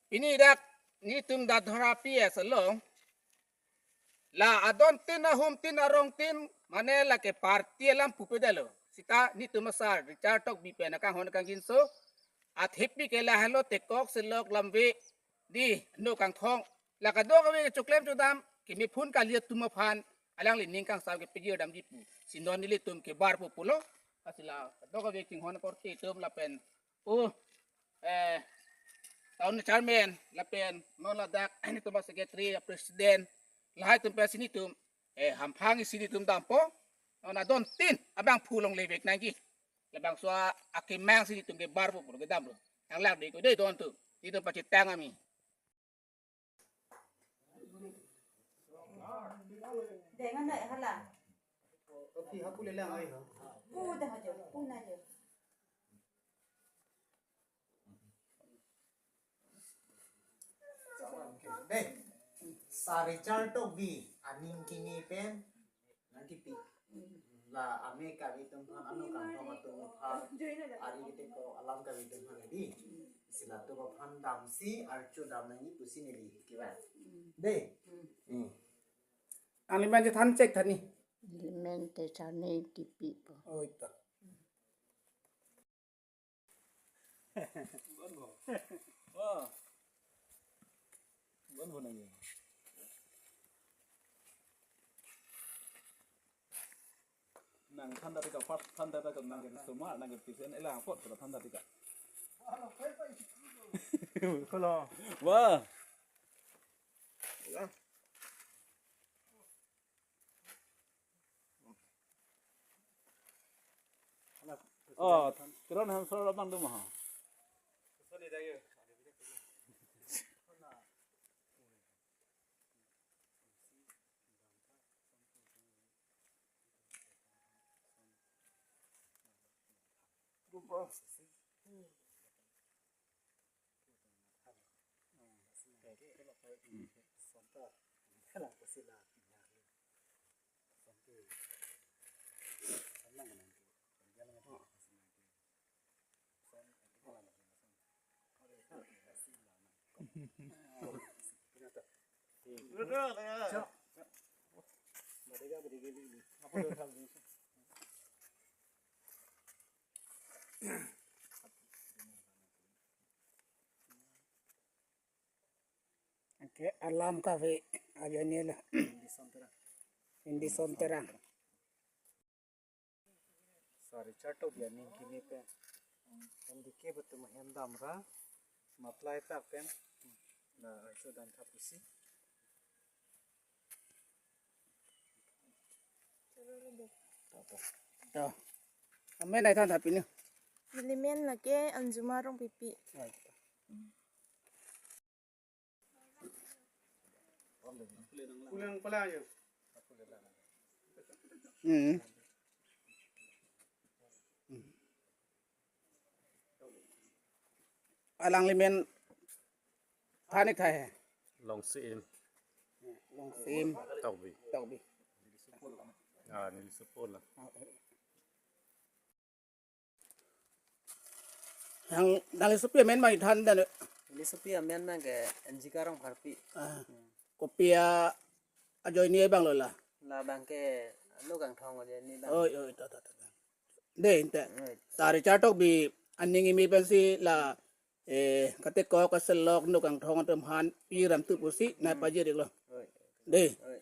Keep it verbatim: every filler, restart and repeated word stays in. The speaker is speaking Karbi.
Pini dak netum Dadhora P S along la adon tin, ahum tin, arong tin, mane lake party alam pupe dalo. Sita netum asar Richard Tokbi pen akanghon kangjinso athepi ke lahelo Tekok Selok Lamve di no Kangthong, la kadokave kechoklem chodam keme phun kali atum aphan alangli ning kangsam ke pejir damji pu si non nelitum kebarpo pulo. Lasi la kadokave chinghon korte atum lapen o, eh, town chairman lapen non ladak netum a-secretary, a-president, lahai atum pensi netum, eh, hamphang isi netum dampo. Non adon tin abangphu longle vek nangji. Labangso akemang si netum kebarpo pulo, kedamlo. Yang lak de ko de don tu. Netum pachethang ami. Dengan na hala. Kopi hapu lelang ai ha. Pu dah aja, pu na aja. Dei, sar Richard Tokbi aning kimi pen nangkipi. La ame kave atum aphan, ano Kangthong atum aphan, ari kete ko alam kave atum aphan di. Si latum aphan damsi archo dam nangji pusi neli kibat. Dei. Hmm. Ang limen chethan chek thani. Limen te chane kipi po. Oh, ito. Wah. Bon bon aja. Nang than tadi ka, first than tadi ka, nang ke semua, nang ke pisen, elang pot pada than tadi ka. Kalau. Wah. Oh, Kiran Hemsra abang dum ha. Oke, alam kave aja ni la. Hindi son terang. Sar Richard Tokbi aning kimi pen. Hindi ke betul mahem damra. Maplai tak pen. Na, itu dan kapusi. To. Amen, ai than thapinu. Limen lake Anjuma Rongpipi. Ai. Pulang, pulang aja. Hmm. Alang limen thanik thai he. Longsim. Longsim. Tokbi. Tokbi. Ah, neli supo la. Yang nangli supi amen ma ithan dan. Neli supi amen nang ke Anjika Rongpharpi. Ah. Kopi ajoine abang lo la. La abang ke no Kangthong ajoine abang. Oi, oi, to, to, to. Dei, inte. Oi. Sar Richard Tokbi aning kimi pensi la, eh, kate ko kaselok no Kangthong atum aphan piram tu pusi na pajir lo. Oi. Dei. Oi.